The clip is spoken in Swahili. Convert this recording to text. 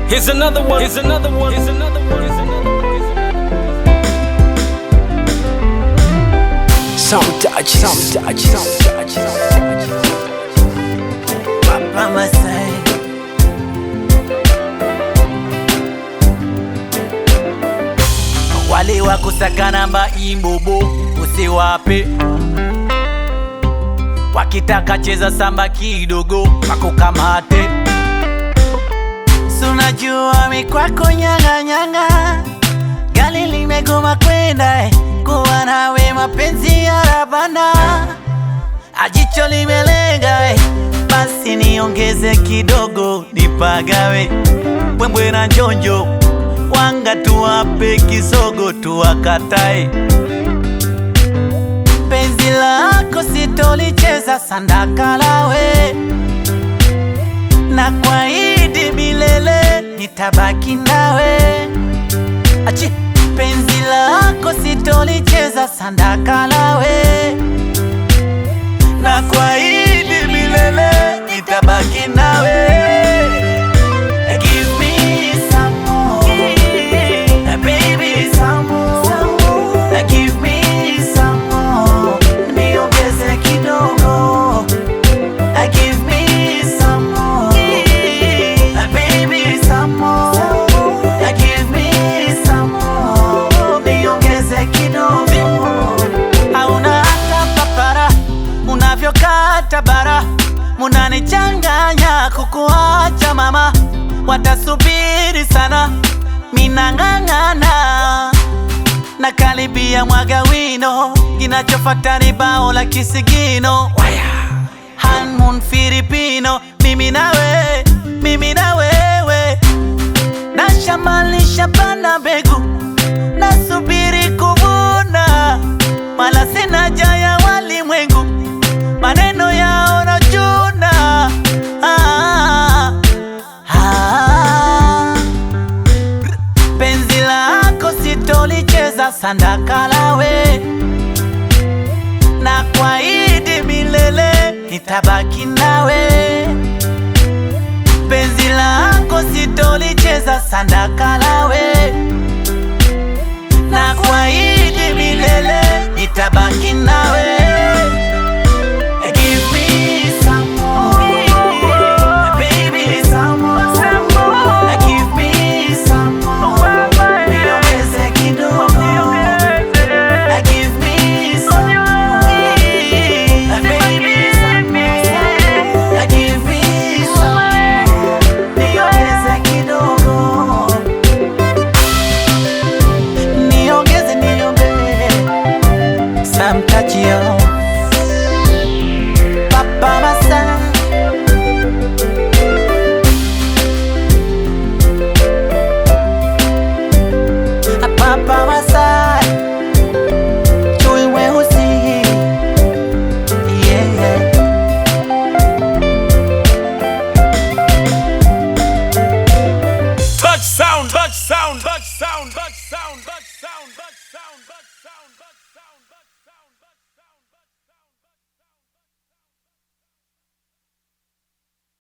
Here's another one. Here's another one. Here's another one. Here's another one. Here's another one. Sound touch, sound touch, sound touch, sound touch. Papa Masai. Wale wa kusaka namba imbobo usiwape, wakitaka cheza samba kidogo wakukamate. Sunajua mikwako nyanga nyanga, gali limegoma kwenda kuwa nawe mapenzi ya rabana, ajicho limelenga basi niongeze kidogo nipagawe, pwembwe na njonjo wanga tuwape kisogo tuwakatae. Penzi lako sitolicheza sandaka lawe, na kwaidi milele nitabaki nawe. Achi, penzi lako sitolicheza sandaka lawe, na kwaidi milele nitabaki nawe. Give me some more, baby, some more. Give me some more, niongeze kidogo. Give me some more, baby, some more. Give me some more, niongeze kidogo. Hauna hata papara, unavyokata bara, munanichanganya kukuacha mama, watasubiri sana, minang'ang'ana na karibia mwaga wino, kinachofuata ni bao la kisigino. Honeymoon Filipino, mimi nawe, mimi na wewe, nashamalisha pana mbegu, nasubiri kuvuna, wala sina jaya walimwengu, maneno yao nachuna. Ah, ah. Penzi lako sitolicheza sandaka lawe, na kwaidi milele nitabaki nawe. Penzi lako sitolicheza sandaka lawe, na kwaidi milele nitabaki nawe. Give me some more, baby, some more. Give me some more, niongeze kidogo. Give me some more, baby, some more. Give me some more, niongeze kidogo. Niongeze, niongeze, some touch yo. Papa Masai. Papa Masai.